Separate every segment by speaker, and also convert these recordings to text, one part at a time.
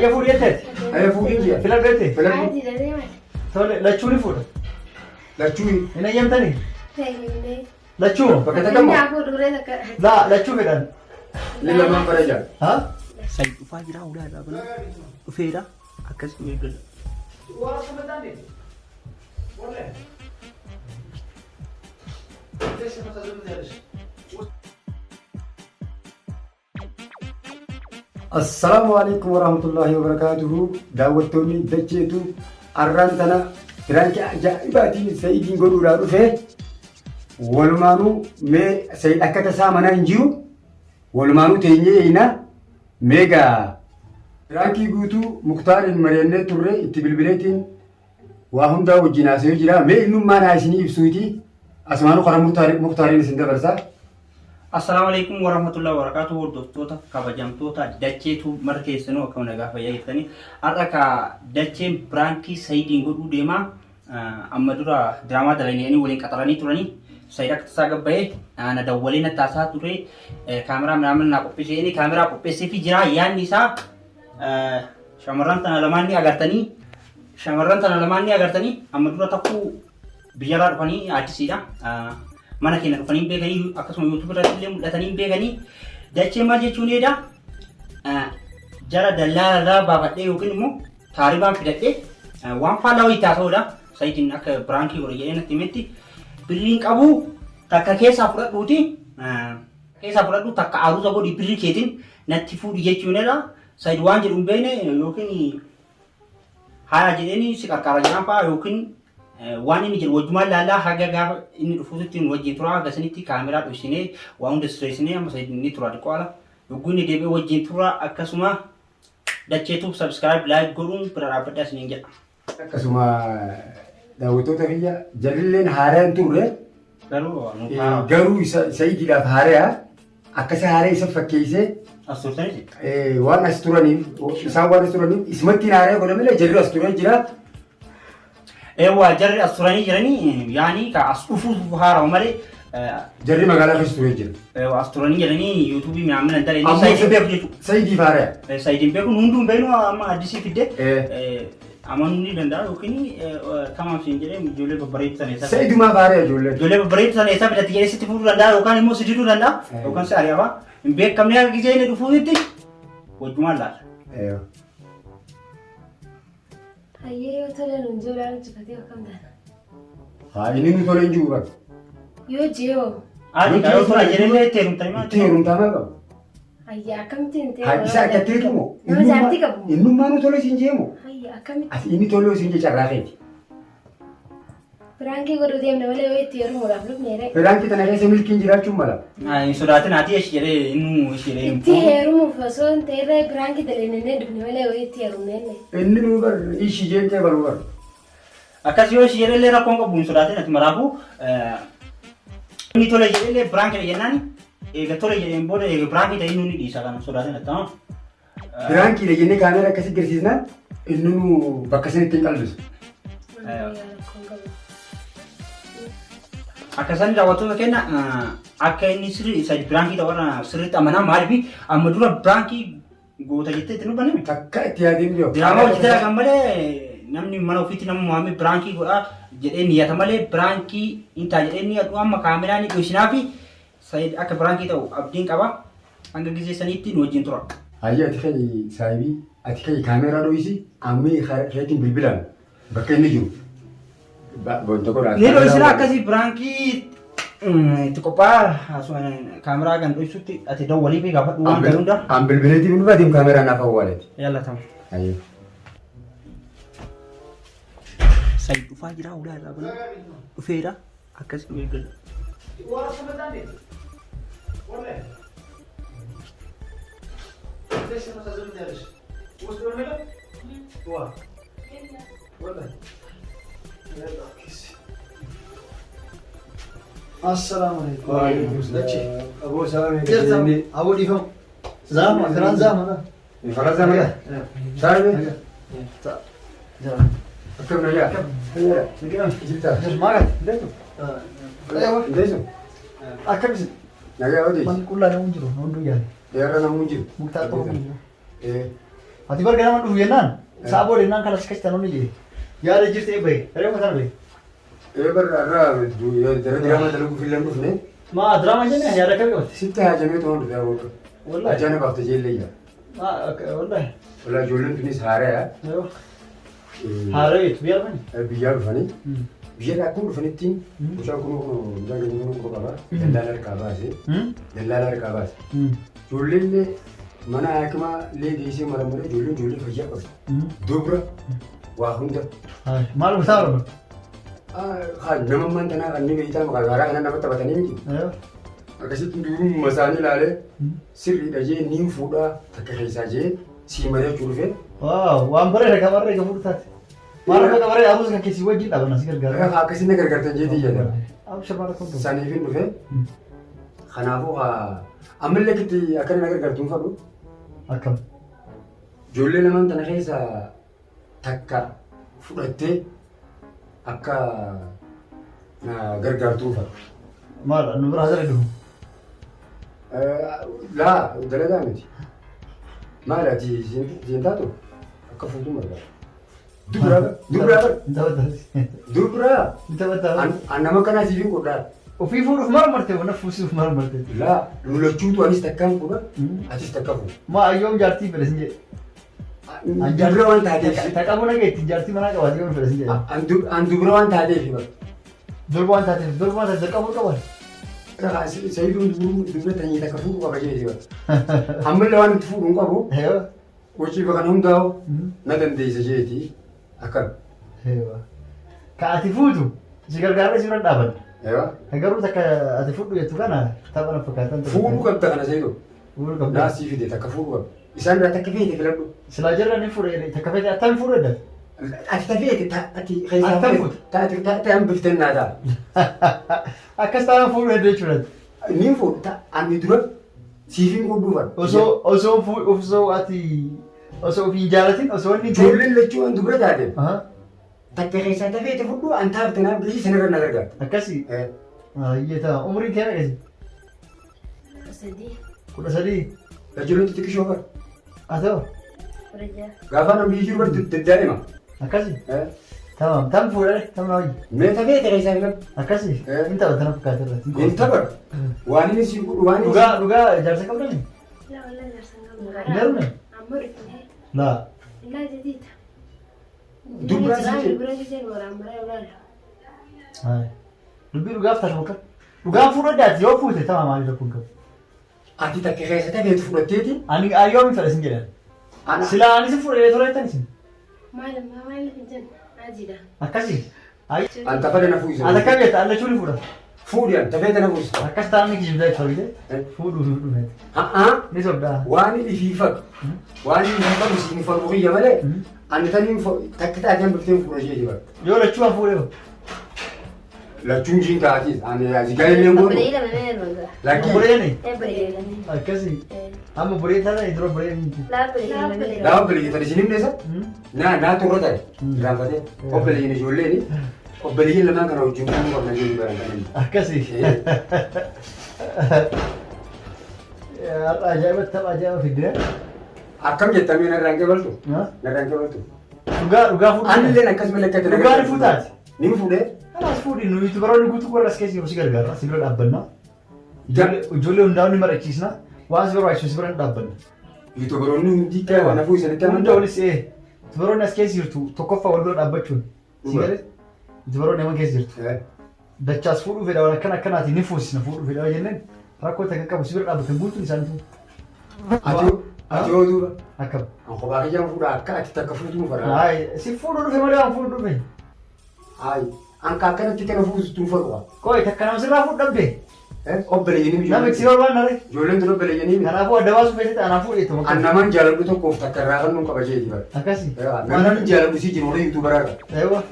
Speaker 1: Ayya fuudhi jetteeti?
Speaker 2: Ayya fuudhin ji'a.
Speaker 1: Filadhu jette?
Speaker 2: Filadhu.
Speaker 3: Ati dhalee maali?
Speaker 1: Tole lachuu ni fuudha.
Speaker 2: Lachuu.
Speaker 1: Hin ayyamtanii?
Speaker 3: Fayyumnee.
Speaker 1: Lachuu?
Speaker 2: Bakka takka moo?
Speaker 3: Inni afur duree takka.
Speaker 1: Laa lachuu fedhan.
Speaker 2: Inni lamaan fara jaa.
Speaker 1: Ha?
Speaker 4: Said dhufaa jira ulaa irraa banaa dhufeera akkasii eeggala.
Speaker 2: Assalaamu alaikum warahmatullahi wabarakaatuhu. Daawwattoonni dacheetu arraan tana piraankii ajaa'ibaatiin Sa'idiin godhuudhaa dhufe. Walumaanuu mee Sa'id akka tasaa mana hin jiru. Walumaanuu teenyee eeyna. Mee gaa piraankii guutuu Muktaariin mari'annee turre itti bilbileetiin waa hundaa wajjin haasa'ee jira. Mee innummaan haa isinii ibsuuti. Asumaanuu karaa Muktaariin isin dabarsa.
Speaker 4: Assalaamu alaikum warahmatullahi wabarakatuh hordoftoota kabajamtoota dacheetu marri keessanuu akkam nagaa fayyaa jirtanii har'a ka dacheen piraankii sayidiin godhuu deemaa amma dura diraamaa dalaganii waliin qaxaranii turanii sayid akka tasaa gabbayee na dawwalee na taasaa ture kaameraa minaamin naa qopheessee inni kaameraa qopheessee fi jira yaadni isaa shamarran tana lamaan ni agartanii shamarran tana lamaan ni agartanii amma dura takkuu biyyarraa dhufanii addisiidha. Mana keenya dhufanii hin beekanii akkasuma yuutuub irratti illee mul'atanii hin beekanii. Dachee maal jechuun eeda jara dallaala irraa baafadhee yookiin immoo taaribaan fidadhee waan faallaa wayii taasisuudha. Sayidiin akka biraankii godhe jedhee natti himetti birriin qabu takka keessaa fudhadhuuti keessaa fudhadhu takka aruuza godhi birrii keetiin natti fuudhi jechuun eeda. Sayid waan jedhu hin beekne yookiin Haya jedheeni si qarqaara jedhaan fa'a yookiin waan inni jedhu wajjumaan laallaa haga gaafa inni dhufuutti nu wajjin tura haga sanitti kaameraa dhoysinee waa hunda sirreessinee amma sayid ni tura diqqoo ala yogguu inni deebi'ee wajjin turra akkasuma dacheetuuf subscribe like godhuun bira dhaabbadhaa isiniin jedha.
Speaker 2: Akkasuma daawwattoota kiyya jarrilleen haaraa hin turre
Speaker 4: Garuu nu haaraa.
Speaker 2: garuu isa sayidiidhaaf haaraa akka isa haaraa isa fakkeessee
Speaker 4: As turtanis
Speaker 2: waan as turaniif isaan waan as turaniif isumatti haaraa godhe malee jarri as turee jira.
Speaker 4: Eewwa jarri as turanii jiranii yaani ka as dhufuuf haarawa malee
Speaker 2: Jarri magaalaa keessa turee jira.
Speaker 4: As turanii jiranii yuutuubii mi'aamina hin taane
Speaker 2: Ammoo
Speaker 4: sayidiin beeku jechuudha.
Speaker 2: Sayidiif haaraa.
Speaker 4: Sayidiin beeku hunduu hin beeknu amma addisii fidde amanuu ni danda'a yookiin tamaam siin jedhee ijoollee babbareedu sana eessa
Speaker 2: Sayidumaaf haaraa ijoolleen.
Speaker 4: ijoollee babbareedu sana eessa fidatti jedhee sitti fuudhuu danda'a yookaan immoo si diduu danda'a yookaan si ari'ama hin beekamne akka gisee inni dhufuutti wajjumaan laala.
Speaker 3: Hayyee yoo tole nuun jiru hojjefatee akkam taana?
Speaker 2: Haa inni nu tole hin jiru bara.
Speaker 3: Yoo ji'oo
Speaker 4: Ati yoo tola jedhee itti heerumtanii maal?
Speaker 2: Itti heerumtaa maal qaba?
Speaker 3: Hayya akkamittiin ta'e
Speaker 2: Haa isa akkatti moo?
Speaker 3: Nama jaartii qabu.
Speaker 2: Innummaa nu tole siin jeemu.
Speaker 3: Hayya akkamitti
Speaker 2: Ati inni tole siin jee carraa keeti.
Speaker 3: piraankii godhuu deemna malee yoo itti heerumuudhaaf dhufne ree.
Speaker 2: Piraankii tana keessa milkiin jiraachuun mala.
Speaker 4: Hin sodaatin ati eshi jedhee innuu eshi jedhee hin
Speaker 3: Itti heerumuuf osoo hin ta'in ree piraankii dalagnee dhufne malee yoo itti heerumne illee.
Speaker 2: Inni nu bar ishi jeen kee baruu bar.
Speaker 4: Akkas yoo eshi jedhee illee rakkoon qabu hin sodaatin ati maraafuu inni tole jedhee illee piraankii jennaan eega tole jedheen booda eega piraankii ta'e inni ni dhiisa kana hin sodaatin ati tamam.
Speaker 2: Piraankiidha jennee kaameera akkasii garsiisnaan inni nu bakka sanitti hin qalbisu.
Speaker 4: Akka isaan daawwattoota kenna akka inni sirrii isa piraankii ta'u irra sirriitti amanaa maaliif amma dura piraankii goota jettee itti nubbanname.
Speaker 2: Takka itti yaadeen jiru.
Speaker 4: Diraamaa hojjetaa kan malee namni mana ofiitti nama waamee piraankii godhaa jedhee niyyata malee piraankii hin ta'a jedhee niyyatu amma kaameraa ni dho'isinaa fi Sayid akka piraankii ta'u abdiin qaba. Hanga gizee saniitti nu wajjin tura.
Speaker 2: Hayyee ati ka'i saahibii ati ka'i kaameeraa dho'isi ammee keetiin bilbilaan bakka inni jiru. Wanta godhaa.
Speaker 4: Ni dho'isina akkasii piraankii itti qophaa'a kaameraa kan dho'isutti ati dawwalii fi gaafadhu waan ta'e hunda.
Speaker 2: An bilbileetiin hin dhufaatiin kaameraa naaf awwaaleeti.
Speaker 4: Yalla tama.
Speaker 2: Hayyee.
Speaker 4: Sayid dhufaa jira ulaa irraa banaa dhufeera. Akkasii nu eeggala.
Speaker 1: Assalaamu alaikum.
Speaker 2: Waalaikum
Speaker 1: Dachi.
Speaker 2: Aboo salaam
Speaker 1: Jirta. Aboo dhiifama. Zaama, firaan zaama na.
Speaker 2: Faraan zaama na. Saahibi. Akkam nagaa? Fayyaadha. Jirta?
Speaker 1: Maal?
Speaker 2: Ndeesu?
Speaker 1: Eewa.
Speaker 2: Ndeesu?
Speaker 1: Akkam isin?
Speaker 2: Nagaa odeessi.
Speaker 1: Manni qullaa namuu jiru, hunduu yaale.
Speaker 2: Eerra namuu jiru.
Speaker 1: Muktaar qofa kun jiru.
Speaker 2: Eh.
Speaker 1: Ati barga nama dhufu jennaan sa'a booda jennaan kanas akkasitti anoonni jee. Yaada jirti eebbaye. Reefu kana bahe.
Speaker 2: Ee barra irraa dara diraamaa dalaguuf illee hin dhufne.
Speaker 1: Maa diraamaa jennee yaada akkamii qabatte?
Speaker 2: Sitti haajamee tumaan dhufe aboo.
Speaker 1: Wallahi.
Speaker 2: Ajaana baafte jeellee yaa.
Speaker 1: Maa wallahi.
Speaker 2: Walaa ijoolleen tunis haaraya.
Speaker 1: Haaree jettu biyya dhufani?
Speaker 2: Biyyaa dhufanii. Biyya akkuma dhufanitti mucaan kun mucaan keenya kun quba qaba. Dallaala harkaa baase. Dallaala harkaa baase. Ijoolleen illee mana haakimaa illee geessee marammaree ijoolleen ijoollee fayyaa qabdi. Dubra waa hunda.
Speaker 1: Maal gosaa barbaadda?
Speaker 2: Nama ammaan tanaa kan ni beektaa maqaa haaraa kana nama taphatanii miti. Akkasitti durummaa isaanii ilaalee sirriidha jee niin fuudhaa takka keessaa jee sii mari'achuu dhufe.
Speaker 1: Waaw waan bareeda qabarree gafuudhu taate. Maal akka qabarree abuus kan keessi wajjin dhaban asi gargaara.
Speaker 2: Akkasiin na gargaartan jeetii jedha.
Speaker 1: Abshir maal akka hunduu.
Speaker 2: Saniifin dhufe. Kanaafuu ammallee kitti akkana na gargaartuun fadhu.
Speaker 1: Akkam.
Speaker 2: Ijoollee lamaan tana keessa takka fudhattee akka na gargaartuun fadhu.
Speaker 1: Maal nu bira hasara dhufu.
Speaker 2: Laa dalagaa miti. Maal ati siin taatu akka fuutuun barbaada. Dubraa dubraa dubraa an nama kanaa siif hin godhaa.
Speaker 1: Ofii fuudhuuf maal marte wana fuusuuf maal marte.
Speaker 2: Laa nu lachuutu anis takkaan fuudha atis takka fuudha.
Speaker 1: Maa ayyoom jaartii fedhe sin jedhe.
Speaker 2: An dubra waan taateef.
Speaker 1: Taqabuu nageetti jaartii manaa qabaate yoom fedhe sin jedhe.
Speaker 2: An dubra waan taateef.
Speaker 1: Durba waan taateef durba waan taateef dirqamuu qaban.
Speaker 2: Sayiduun dubra tanyii takka fuudhu qaba jeeti. Ammallee waan itti fuudhu hin qabu. Hojii bakka hundaa'u na dandeessa jeeti. Akkam.
Speaker 1: Ka ati fuutu si gargaarree si bira dhaabanna. Garuu takka ati fudhu jettu kana tapha na fakkaatan.
Speaker 2: Fuudhuu qabda kana Sayidoo.
Speaker 1: Fuudhuu qabda.
Speaker 2: Naa sii fide takka fuudhuu qabda. Isaan irraa takka feete filadhu.
Speaker 1: Silaa jirra ni fuudhe takka feete attam fuudhu edda.
Speaker 2: Ati ta feete ati keessaa
Speaker 1: Attam fuute.
Speaker 2: Ta hambifte naa ta'a.
Speaker 1: Akkas taanaan fuudhu edda jechuudha.
Speaker 2: Ni fuudha ani dura siifin godhuu fadha.
Speaker 1: Osoo osoo fuudhu osoo ati osoo ofii hin jaalatin osoo inni
Speaker 2: Ijoolleen lachuu an dubra taate. Takka keessaa ta feete fudhu an taafte naaf gahii sanirra na gargaarta.
Speaker 1: Akkasii. Ayyee ta'a umriin kee meeqa?
Speaker 3: 13.
Speaker 1: 13.
Speaker 2: Ijoolleen xixiqqishoo bara.
Speaker 1: Haa ta'u.
Speaker 3: 16.
Speaker 2: Gaafa namni biyyi jiru bari daddaa'ima.
Speaker 1: Akkasii. Tamam tam fuudhee tam na wayya.
Speaker 2: Mee ta feete keessaa filadhu.
Speaker 1: Akkasii. Hin taphatan fakkaata irratti.
Speaker 2: Hin taphatu. Waan inni si godhu waan inni.
Speaker 1: Dhugaa dhugaa jaarsa qabdani?
Speaker 3: Laa walaa jaarsa hin qabnu.
Speaker 1: Hin heerumne?
Speaker 3: Amma dhufne.
Speaker 1: Laa.
Speaker 3: Laa jadiita.
Speaker 2: Dubraa si jedhe.
Speaker 3: Dubra jijeen waraan maraa ilaalu.
Speaker 1: Dubbii dhugaaf taatu bakka. Dhugaan fuudhu addaati yoo fuute tama maaliif rakkoo hin qabu.
Speaker 2: Ati takka keessa ta feete fudhatteeti.
Speaker 1: Ani ayyoo mi fedha sin jedhan. Silaa ani si fuudhee tola jettan isin.
Speaker 3: Maal maal hin jennu ajiidha.
Speaker 1: Akkasii.
Speaker 2: An tafadha na fuusisa.
Speaker 1: Ati akkam jetta allachuu ni fuudha.
Speaker 2: Fuudhi an tafeete na fuusisa.
Speaker 1: Akkas ta'an ni kijibdaa jechuudha. Fuudhuu fi fuudhuu. Ni sobdaa.
Speaker 2: Waan inni ifii fadhu. Waan inni ifii fadhu siin fadhu kiyya malee. Ani taniin takka taatee hambiftee fuudha ishee bara.
Speaker 1: Yoo lachuu waan fuudhee.
Speaker 2: Lachuun jiin taatiis. Ani asii galee illee godhu.
Speaker 3: Obboleeyyi lama mee elma.
Speaker 2: Lakkii.
Speaker 1: Obboleeyyi.
Speaker 3: Obboleeyyi lama.
Speaker 1: Akkasii. Amma obboleeyyi taatan dura obboleeyyi miti.
Speaker 3: Laa obboleeyyi lama.
Speaker 2: Laa obboleeyyi tan isin himne isa. Naa naa turra ta'e. Gaafate. Obboleeyyiin ijoolleeni. Obboleeyyiin lamaan kana wajjin fuudhuu qabna jechuu bara kan inni.
Speaker 1: Akkasii. Har'a ajaa'iba tapha ajaa'iba fiddee.
Speaker 2: Akkam jettamee narraan qabaltu? Narraan qabaltu?
Speaker 1: Dhugaa dhugaa fuudhuu.
Speaker 2: Anilleen akkasuma lekkatti
Speaker 1: Dhugaa ni fuutaati.
Speaker 2: Ni fuudhee.
Speaker 1: Kanaas fuudhi nuyi yuutubaroonni guutuu warra as keessa jiru si gargaara si bira dhaabbanna. Ijoollee hundaa'u ni mari'achiisna. Waan si barbaachisu si bira ni dhaabbanna.
Speaker 2: Yuutubaroonni hundi kana fuusanitti
Speaker 1: Hunda
Speaker 2: amantaa.
Speaker 1: olis ee yuutubaroonni as keessa jirtu tokkoffaa wal bira dhaabbachuun. Si galee yuutubaroonni amma keessa jirtu. Dachaas fuudhuu fedha waan akkana akkanaatiin ni fuusisna fuudhuu fedha jenneen rakkoo takka qabu si bira dhaabbatan guutuun isaaniitu.
Speaker 2: Ati yoo duuba.
Speaker 1: Akkam.
Speaker 2: An kophaa kiyyaan fuudha akka ati takka fuutuu fadha.
Speaker 1: Hayi si fuudhuu dhufe malee waan fuudhuu dhufe.
Speaker 2: Hayi an ka akkanatti kana fuusituu fadhu.
Speaker 1: Koi takka nama sirraa fuudhu dhabde.
Speaker 2: Obboleeyyanii miti.
Speaker 1: Nama itti barbaanna ree.
Speaker 2: Ijoolleen tun obboleeyyanii miti.
Speaker 1: Kanaafuu adda baasuu feesatti anaa fuudhe ittuma.
Speaker 2: An naman jaaladhu tokkoof takka irraa kan nuun qaba jeeti bara.
Speaker 1: Akkasii.
Speaker 2: Namni jaaladhu si jiru warra yuutuu baraarra.
Speaker 1: Eewa.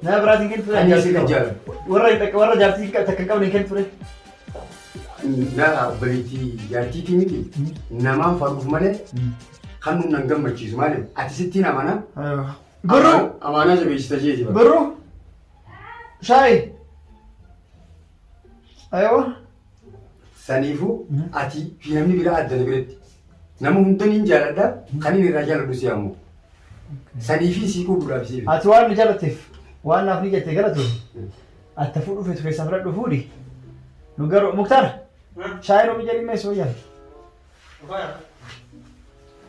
Speaker 1: Nama biraatiin kennu ture.
Speaker 2: Ani sirri jaaladhu.
Speaker 1: Warra warra jaartii takka hin qabne kennu ture.
Speaker 2: Naa obboleettii jaartiitii miti. Namaan fadhuuf malee kan nuun nan gammachiisu maali? Ati sittiin amana.
Speaker 1: Birruu.
Speaker 2: Amaanaa jabeessita jeeti bara.
Speaker 1: Birruu. Shaayi. Eewa.
Speaker 2: Saniifuu ati fi namni biraa adda na biratti. Nama hunda niin jaaladha. Kan inni irraa jaaladhu si ammoo. Sanii fi sii quubuudhaaf sii.
Speaker 1: Ati waan nu jaalatteef waan naaf ni jettee galatu. Ati fuudhuu feetu keessaa filadhu fuudhi. Nu garuu Muktaar shaayii roobi jedhii meesoo yaala.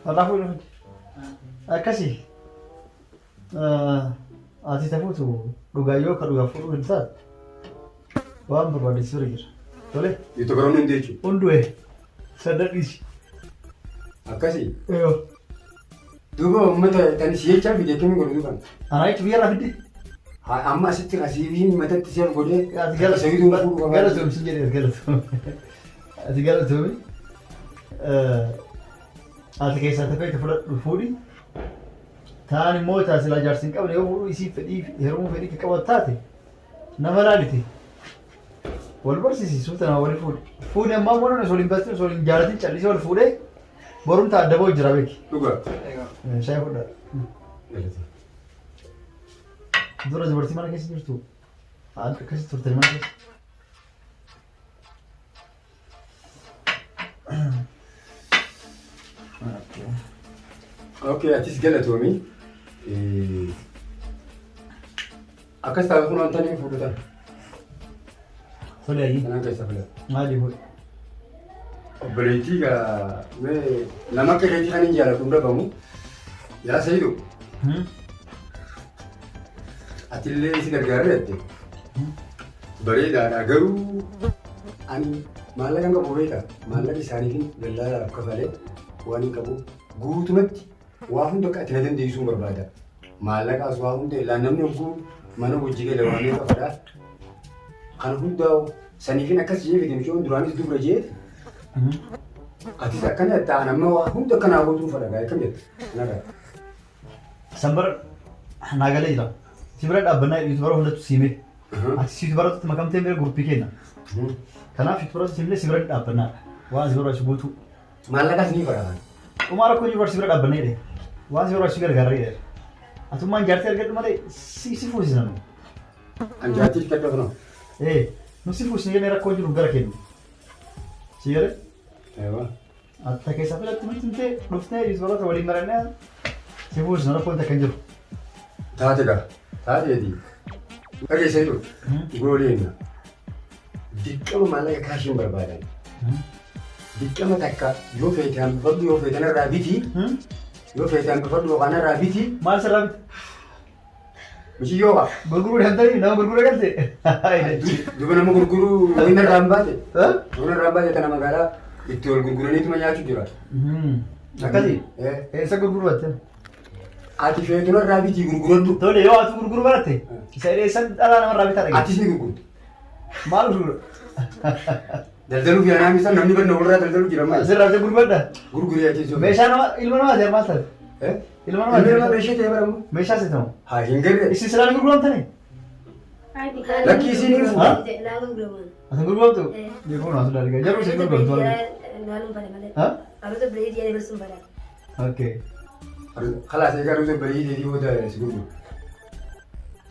Speaker 1: Walaa fuudhu fidi. Akkasii. Ati tafuutu dhugaa yoo ka dhugaa fuudhuu hin taate waan barbaade si bira jira. Tole.
Speaker 2: Yuutuubaroonni hundi jechuudha.
Speaker 1: Hundu'e sadda dhiisi.
Speaker 2: Akkasii.
Speaker 1: Yoo.
Speaker 2: Duuba uummata kan si jechaa fide akkamii godhu duuba.
Speaker 1: Anaa jechuun biyyarraa fidde.
Speaker 2: Amma asitti asii fi matatti si godhee.
Speaker 1: Ati
Speaker 2: Sayiduun fuudhuu qaba.
Speaker 1: galatoomi si jedhee galatoomi. Ati galatoomi. Ati keessaa tafee fudhadhu fuudhi. Taan immoo taasila jaarsi hin qabne yoo fuudhuu isii fedhii heerumuu fedhii kan qabatu taate nama laalite. Wal barsiisi suuta nama walii fuudhi. Fuudhi ammaa immoo osoo hin barsiisin osoo hin jaalatin callisee wal fuudhee borumtaa adda ba'u jira beeki.
Speaker 2: Dhugaa.
Speaker 1: Shaayii fudhaa. Dura dubartii mana keessa jirtu akkasii turte mana keessa.
Speaker 2: Okay, atis galatoomi. Akkas taate kun wanta inni fuudhutan.
Speaker 1: Tole ayyii.
Speaker 2: Kanaan keessa filata.
Speaker 1: Maali fuudhe?
Speaker 2: Obboleettii gaa mee nama akka keetii kan hin jaalladhu hin dhabamu. Yaa Sayidu, atillee si gargaaree jette. Bareedaadha garuu ani maallaqa hin qabu beektaa? Maallaqa isaaniifin dallaalaaf kafalee waan hin qabu guutumatti waa hunda akka ati na dandeessuu barbaada. Maallaqaas waa hunda ilaa namni hogguu mana hojii gale waa meeqa fadhaa. Kana hundaa saniifin akkas jee fide mucoon duraanis dubra jeeti. Atis akkana ta'an amma waa hunda akkanaa gootuu fadha gaa akkam jette? Nagaa.
Speaker 1: Sanbara naa galee jira. Si bira dhaabbannaa yuutuubara hundatu siimee. Ati si yuutuubarratti makamtee bira guruppii kenna. Kanaaf yuutuubarratti siimlee si bira dhaabbannaa. Waan si barbaachisu guutuu.
Speaker 2: Maallaqas ni fadha.
Speaker 1: Dhumaa rakkoo jiru si bira dhaabbannee jedhe. Waan si barbaachisu gargaarree jedhe. Atummaan jaartii argadhu malee si si fuusisa nu.
Speaker 2: An jaartii kadha kunoo.
Speaker 1: Ee nu si fuusisne jennee rakkoo jiru gara kennu. Si galee?
Speaker 2: Eewwa.
Speaker 1: Atta keessaa filatti nutti himtee dhuftee yuutuubaroota waliin marannee si fuusisna rakkoon takka hin jiru.
Speaker 2: Taate gaa. Taateeti. Dhagee Sayidu. Goolii hinna. Dirqama maallaqa kaashiin barbaadan. Dirqama takka yoo feete hambifadhu yoo feete narraa biti. Yoo feete hambifadhu yookaan narraa biti.
Speaker 1: Maal sirraa bita?
Speaker 2: Mishiyyoo kaa.
Speaker 1: Gurguruu deemtanii nama gurguruu galte?
Speaker 2: Duuba nama gurguruu wayii narraa hin baate. Wayii narraa hin baate tana magaalaa itti wal gurguraniituma nyaachuu jira.
Speaker 1: Akkasii? Eessa gurguruu batte?
Speaker 2: Ati feetu narraa bitii gurguradhu.
Speaker 1: Tole yoo ati gurguruu baratte isa eessan dhalaa namarraa bitaa dhagee.
Speaker 2: Atis ni gurgurtu.
Speaker 1: Maal gurgura?
Speaker 2: Daldaluu fi anaa misan namni barna walirraa daldaluu jira maal?
Speaker 1: Sirraa bitee gurguradha.
Speaker 2: Gurgurii atis yoo.
Speaker 1: Meeshaa nama ilma namaati maal taate? Ilma namaati.
Speaker 2: Ilmi namaa meeshaa ta'e baramu.
Speaker 1: Meeshaa si ta'u.
Speaker 2: Haa hin garre.
Speaker 1: Isin silaan gurguramtanii?
Speaker 2: Lakkii isiin hin fuudha.
Speaker 3: Naa gurguraman.
Speaker 1: Ati gurguramtu? Jechuun naasuu dalagaa. Jaruu isin gurguramtu.
Speaker 3: Naalum bala malee.
Speaker 1: Ha?
Speaker 3: Aruusa bilee jedhee barsuun bala.
Speaker 1: Okay.
Speaker 2: Khalaas egaa ruuza barii deebii booda si gurguru.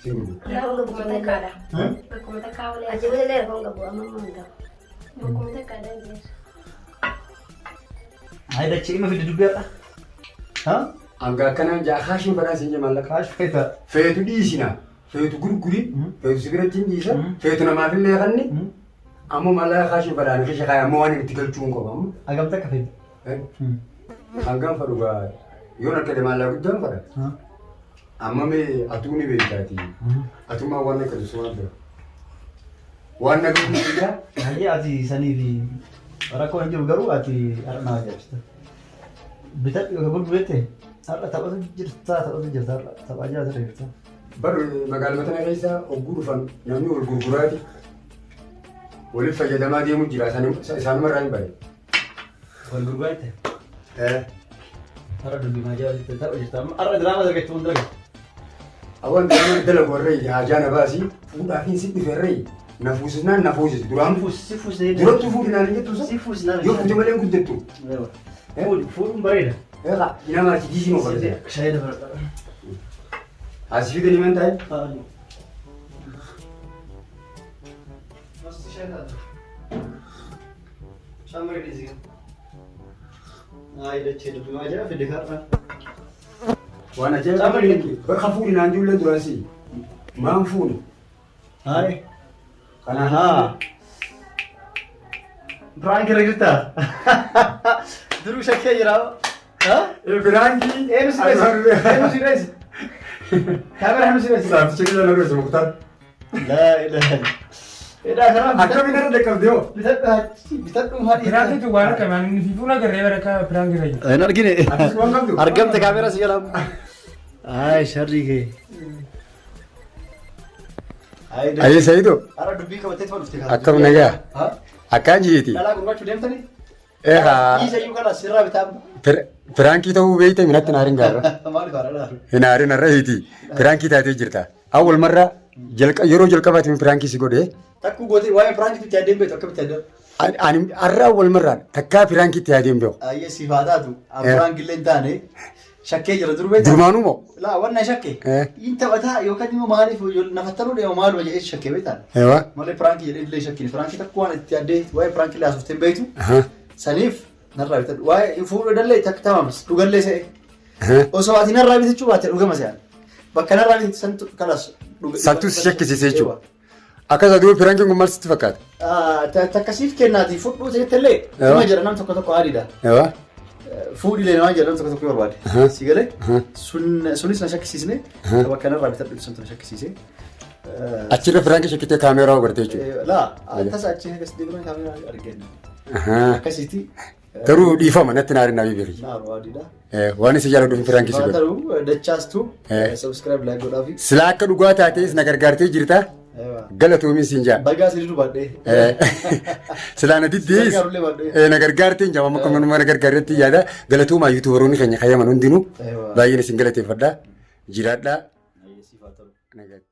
Speaker 2: Si gurguru.
Speaker 3: Akkuma takkaadha. Akkuma takkaa malee. Achi booda illee rakkoon qabu amma immoo hin ta'u. Akkuma takkaadha hin
Speaker 1: Hayi dachee ima fidde dubbii har'a. Ha?
Speaker 2: Hanga akkanaan ja'a kaashiin fadhaa siin jee maallaqa.
Speaker 1: Kaash feeta.
Speaker 2: Feetu dhiisina. Feetu gurguri. Feetu si biratti hin dhiisa. Feetu namaafillee kanni. Ammoo maallaqa kaashiin fadhaan keessa kaaya ammoo waan itti galchuu hin qabu amma.
Speaker 1: Hagam takka feeta?
Speaker 2: Hangam fadhu gaa yoon akka maallaqa guddaan fadha. Amma mee atuu ni beektaati. Atummaa waan akka dusumaan bira. Waan na gahu ni
Speaker 1: Hayyee ati sanii fi rakkoo hin jiru garuu ati har'a nama ajaa'ibsita. Bitadhu yookaan gurgurette har'a taphatu jirta taphatu jirta har'a taphaa jiraata jirta.
Speaker 2: Bar magaaluma tana keessa hogguu dhufan namni wal gurguraati. Waliif fayyadamaa deemu jira isaanuma irraa hin bare.
Speaker 1: Wal gurguratte har'a dubbii maa jiraata tapha jirta amma har'a diraamaa dargachuu hin dalagu.
Speaker 2: Awwan diraama dalagu warra haajaa na baasii fuudhaafiin si dhufe irra na fuusisnaan na fuusisi duraan
Speaker 1: Si fuusee
Speaker 2: durattuu fuudhinaan hin jettu
Speaker 1: Si fuusnaan.
Speaker 2: yoo fuute malee hin guddattu.
Speaker 1: Fuudhuun bareeda.
Speaker 2: Eegaa nama achi diisii ma fadhate.
Speaker 1: Shaayii dabaladha.
Speaker 2: Asii fidanii man taa'e.
Speaker 1: Ayi dachee dubbii maa jira fide karra.
Speaker 2: Waan ajaa'iba bakka fuuni naan ijoolleen duraan si. Maan fuuni?
Speaker 1: Ayi.
Speaker 2: Kanaaf.
Speaker 1: Prank irra jirta? Duruu shakkee jira. Ha?
Speaker 2: Piraankii.
Speaker 1: Eenyu si dheesse? Eenyu si dheesse? Kaameraa eenyu si dheesse?
Speaker 2: Saafticha keessa na dheesse Muktaar.
Speaker 1: Laa ilaaha. Edaa karaa
Speaker 2: Akkamiin irra dhaqqabdee hoo?
Speaker 1: bitadhu bitadhu maal
Speaker 5: Piraankiitu waan akka maal inni fiifuu nagarree bara akka piraanki irra jiru.
Speaker 1: Hin argine.
Speaker 2: Atis waan qabdu?
Speaker 1: Argamte kaameraa si jalaa. Ay sharrii kee.
Speaker 2: Ayyee Sayido
Speaker 1: Har'a dubbii qabattee tuma dhufte kana.
Speaker 2: akkam nagaa?
Speaker 1: Ha?
Speaker 2: Akkaan jiiti.
Speaker 1: Dhalaa gurgurachuu deemtanii?
Speaker 2: Eegaa
Speaker 1: Dhiisa iyyuu kana sirraa bitaa.
Speaker 2: piraankii ta'uu beekte minatti hin aarin gaarra.
Speaker 1: Maaliif haadha?
Speaker 2: Hin aarin har'a hiiti. Piraankii taatee jirta. Awwal marra yeroo jalqabaatiin piraankii si godhee
Speaker 1: Takkuu gootee waa'ee piraankiitti itti adeemu beektu akkamitti adeemu?
Speaker 2: ani har'a awwal marraan takkaa piraankiitti yaadeen beeku.
Speaker 1: Ayyee siif haa taatu. Piraankiillee hin taane shakkee jira dur beektaa?
Speaker 2: Durmaanuu moo?
Speaker 1: Laa wanna shakke. Inni taphataa yookaan immoo maaliif nafattaluu deema maaluma jedhee shakkee beektaa?
Speaker 2: Eewwa.
Speaker 1: Malee piraankii jedhee illee shakkine. Piraankii takka waan itti addee waa'ee piraankii illee haasofte hin beektu. Saniif narraa bitadhu. Waa'ee fuudhuu dallee takka tamaams dhugallee se'e. Osoo ati narraa bitachuu baatte dhugama se'an. Bakka narraa bitatu santu kalas dhuga.
Speaker 2: Santu si shakkisiise jechuudha. Akkas aduu piraankiin kun maal sitti fakkaata?
Speaker 1: Takkasiif kennaati fudhuu jettellee
Speaker 2: Ewa.
Speaker 1: nama jedha nam tokko tokko adiidha.
Speaker 2: Eewwa.
Speaker 1: Fuudhilee namaa jedha nam tokko tokko barbaade. Si galee sunis na shakkisiisne bakka narraa bitadhu santu na shakkisiise.
Speaker 2: Achirra piraankii shakkitee kaameeraa agartee jechuudha.
Speaker 1: Laa tasa achi akkas deebiin kaameeraa argenne. Akkasitti
Speaker 2: Garuu dhiifama natti hin aarin nabii beeki.
Speaker 1: naaru adiidha.
Speaker 2: Waan isa jaalladhuuf piraankii si godhe.
Speaker 1: Ta'u dachaastu subscribe like godhaafi.
Speaker 2: Silaa akka dhugaa taatees na gargaartee jirta. Galatoomi siin jaa.
Speaker 1: Bagaa sirrii dubaadhee.
Speaker 2: Silaa na diddees
Speaker 1: Gargaarullee baadhee.
Speaker 2: na gargaartee jaa amma kan na gargaaretti yaada galatoomaa yuutuubaroonni keenya kayyaman hundinuu baay'een isin galateeffadha. Jiraadhaa.
Speaker 1: Siif haa ta'u.
Speaker 2: Nagaatti.